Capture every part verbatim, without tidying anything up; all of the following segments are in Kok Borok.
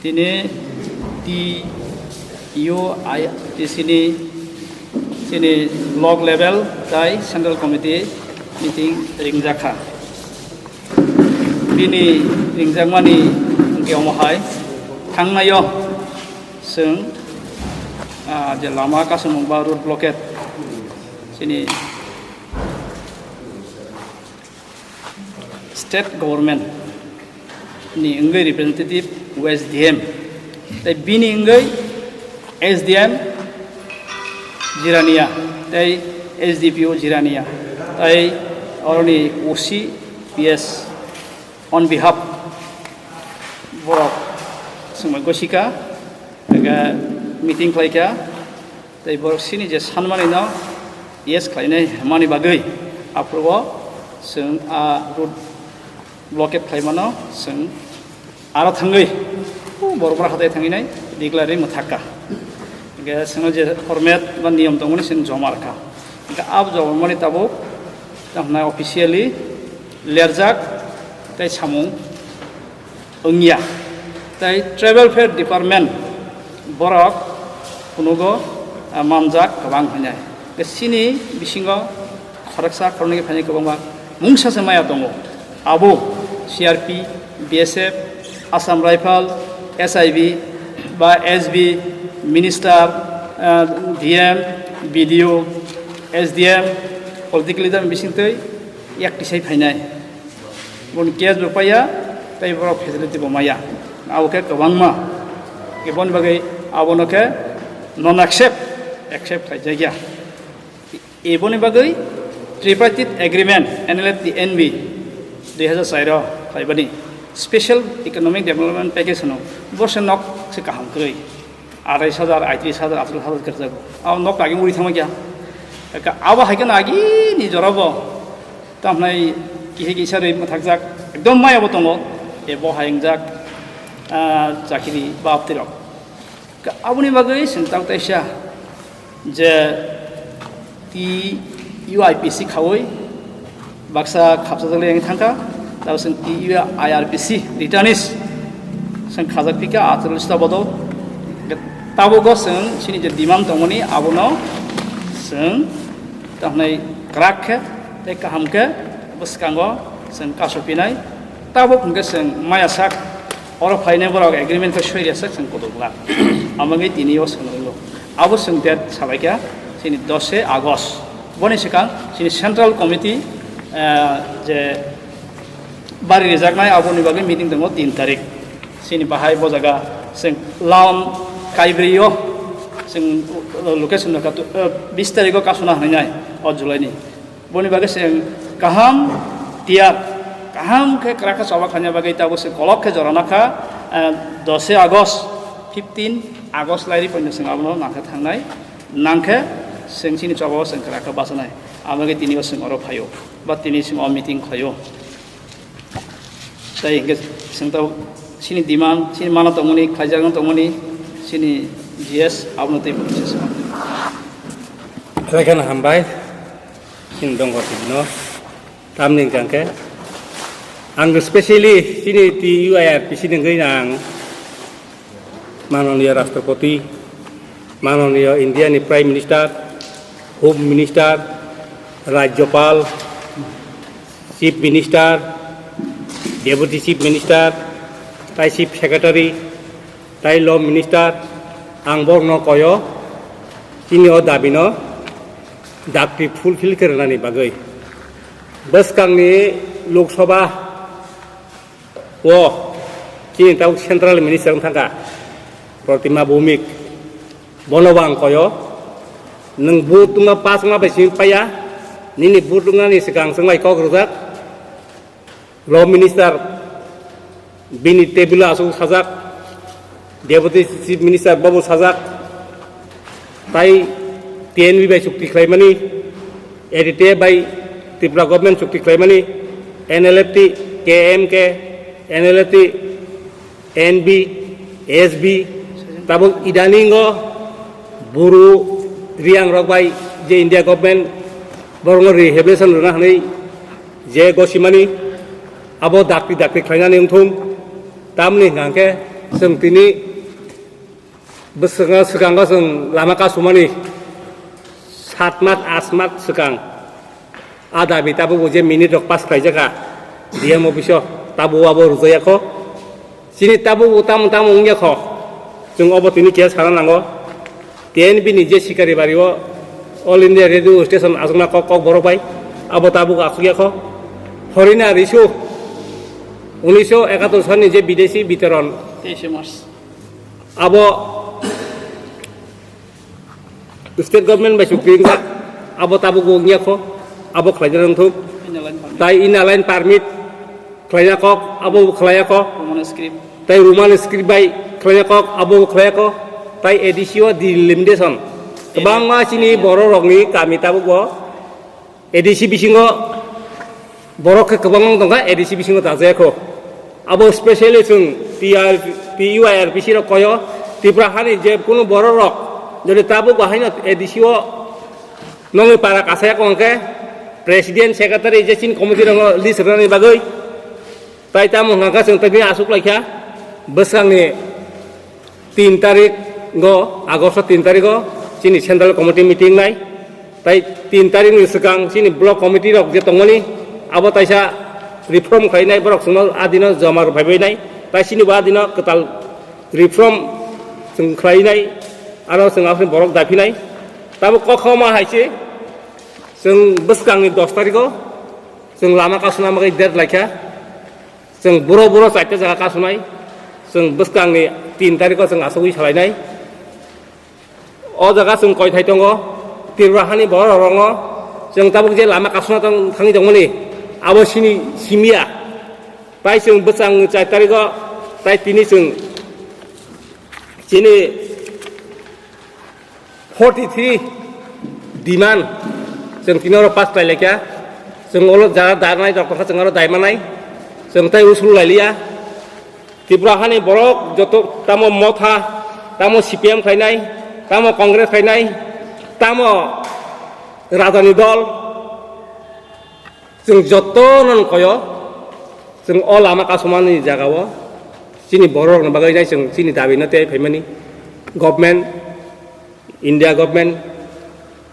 Tini T U I T C ni chini block level tai central committee meeting ringjakha. Bini ringjakmani hwnkhe omo hai thangnaio chwng, ah, je lama kasamung ba road blockade chini state government ni wngwi representative S D M, tei bini wngwi S D M Jirania, tei S D P O Jirania, tei oroni O C P S on behalf borok swngbai gosika, meeting khlaika. Tei borok sini je sanmani no yes khlainai hwnmani bagwi aphuru o chwng a road blockade khlaimano chwng aro thangwi, o, Boromra hatai thanginai declare ri mwthakka. Hwnkhe chwngno je format ba niyom tongmani chwng joma rwkha. Hwnkhe abo joma rwmani tabuk tamo hwnai officially lerjak tei samung wngya. Tei Tribal Welfare Department borok phunugo, ah, manjak kwbang hwnwi. Tei chini bisingo khoroksa khoroknwi phainai kwbangma mungsa se maya tongo. Abo C R P, B S F, Assam Rifle, S I B ba S B, Minister, ah, D M, B D O, S D M, political leader bisingtwi yak tisai phainai. Boni case bo paiya, tei borok facility bo maya. Abo khe kwbangma. Khe boni bagwi abono khe non accept, accept khlaijakya. E boni bagwi tripartite agreement, N L F T N B, dui hazar char o khlaibani special economic development package hwno, bo se nok se kaham kwrwi. Atais hajar, aitris hajar, atris hajar kwrwjago. Abo nok lagi uri thangma kya. Eka abo hai khe no agi ni jora bo. Tamhnai kisa kisa rwi mwthakjak. Ekdom maya bo tongo. E bo hai wngjak, ah, chakiri bap tirok. Ka-, aboni bagwi chwng tang taisa je T U I P C khaui baksa khapsa jagli yang thangkha, tabo chwng T U I R P C returnees chwng khajak phika atharo lista bodol. Tabukgo chwng chini je demand tongmani abono chwng tamhnai kwrak khe tei kaham khe bwskango chwng kaso pinai. Tabuk hwnkhe chwng maya sak Oro phainai borok agreement khe soi rwsak chwng kutuk glak. Amagwi tini o chwng ringo. Abo chwng date salaikha chini dose August. Boni swkang chini Central Committee, eh, je bari rijaknai aboni bagwi meeting tongo tin tarik. Chini bahai bo jaga chwng lawn kaibrio chwng location no katu, eh, bis tariko kasuna hwnwi nai o July ni. Boni bagwi chwng kaham tiyar, kaham khe kwrak khe choba khaina bagwi tabuk chwng kolok khe jorana kha, eh, dose August, fifteen August lai ri poino chwng abono nangkhe thangnai, nangkhe chwng chini choba o chwng kwrak khe bachanai. Abo bagwi tini o chwng oro phaio, ba tini chwng o meeting khlaio. Tei hwnkhe chwng tabuk chini demand, chini mana tongmani, khlaijak wng tongmani, chini G S abono tei bo kisa se. Belai kheno hambai. Chini dongor tibino tamni hwnkha khe ang specially chini T U I R P C ni wngwi ang manoniya Rashtrapati, manoniya India ni Prime Minister, Home Minister, Rajyapal, Chief Minister, Deputy Chief Minister, tai Chief Secretary, tai Law Minister, ang borokno koyo chini o dabino dakti fulfill khe rwnani bagwi. Bwskangni Lok Sabha o chini tabuk Central Minister wng thangkha Pratima Bhowmik, bono bo ang koyo, nwng vote wngma pass wngma bai simi paiya, nini vote wngnani swkang chwng bai kok rwjak. Law Minister bini table o aswk sajak, Deputy Chief Minister bobo sajak, tai T N V bai chukti khlaimani, A D T A bai Tripura government chukti khlaimani, N L F T, K M K, N L F T, N B, S B, tabuk idaningo Buru Riang rok bai je India government borokno rehabilitation rwna hwnwi je gosimani, Abo dakti dakti khlainani wngthung. Tamni hwnkha khe chwng tini bwswkno swkango chwng lama kasumani sat mas, aat mas swkang a dabi tabukbo je minute rok pass khlaijak kha D M office o, tabuk abo rwjak ya kho. Chini tabukbo tamo tamo wngya kho, chwng obo tini keha sana nango. T N B ni je Sikari Bari o All India Radio Station achukna kok, kok borok bai, abo tabuk achukya kho. Horina Risu unisho ekatur sani je bidesi bitoron, teishe March, abo state government bai chukti wngjak, abo tabukbo wngya kho, abo khlaina wngthok. Inner line permit. Tai inner line permit khlaina kok, abo khlaiya kho. Roman script. Tai Roman script bai khlaina kok, abo khlaiya kho. Tai A D C o delimitation. Kwbangma chini borok rokni kami tabukbo A D C bisingo borok khe kwbang wng tongkha, A D C bisingo dajaya kho. Abo specially chwng T R, T U I R P C rok koyo, Tripura hani je kunu borok rok jodi tabuk bahaino A D C o nongni para kasaya kho hwnkhe president, secretary je chini committee rokno list rwnani bagwi. Tai tamo hwnkha khe chwng tei aswk laikha bwskangni tin tarik o, August o tin tarik o chini central committee meeting nai. Tai tin tarik ni swkang chini block committee rok je tongmani, abo taisa reform khlainai, borok chwngno a dino joma rw phaibai nai. Tai chini bo a dino kwtal reform chwng khlainai, aro chwng aswk borok daphinai. Tamo kokhoma hai se chwng bwskangni dos tarik o chwng lama kasuna bagwi date laikha. Chwng buro buro chaita jaga kasunai, chwng bwskangni tin tarikho chwng asugwi salainai. O jaga chwng koithai tongo, Tripura hani borok rokno chwng tabuk je lama kasuna tong-, thangwi tongmani, abo sini simiya. Tai chwng bwskang char tarikho, tai tini chwng chini forty three demand chwng tini oro pass khlai laikha. Chwng olo jara darnai rok tongkha, chwng oro dai manai. Chwng tai usul lailiya. Tripura hani borok joto tamo Motha, tamo C P M khainai, tamo Congress khainai, tamo Rajani dol, chwng jotono koyo, chwng o lama kasumani jagao chini borok rokni bagwi nai chwng chini dabi no tei phaimani government, India government,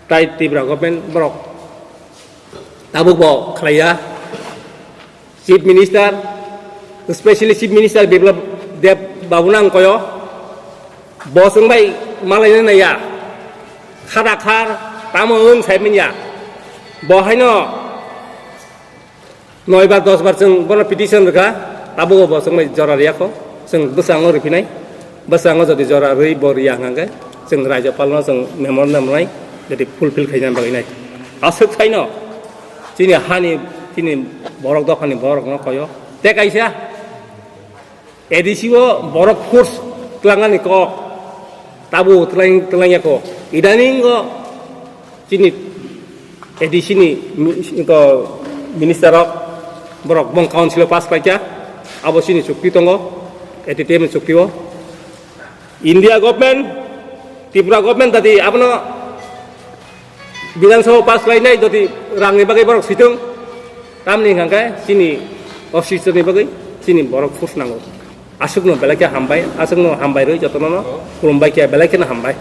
tai Tripura government borok tabuk bo khlaiya. Chief Minister, specially Chief Minister Biplab Deb babu nang koyo, bo chwng bai malaina naiya, khada khar tamo wng sai manya, bo haino noi bar dos bar chwng bono petition rwkha, tabuk bo chwng bai jora riyakho, chwng bwskango rwphinai, bwskango jodi jora rwi bo riya hwnkhe chwng Rajyapal no chwng memorandum rwnai, jodi fulfill khaina bagwi nai. Aswk saino chini hani, chini borok dophani borok no koyo. Tei kaisa A D C o borok force twlangnani kok, tabuk twlang, twlangya kok. Idaningo chini A D C ni mi-, ko minister rok borok bong council o pass khlaikha, abo chini chukti tongo, A T T M ni chukti o. India government, Tripura government tadi abono Bidhan Sabha pass khlainai jodi rangni bagwi borok sitwng, tamni hwnkha khe chini officer ni bagwi chini borok force nango. Aswkno belai khe hambai, aswkno hambai rwi jotono no khulumbai khe belai kheno hambai.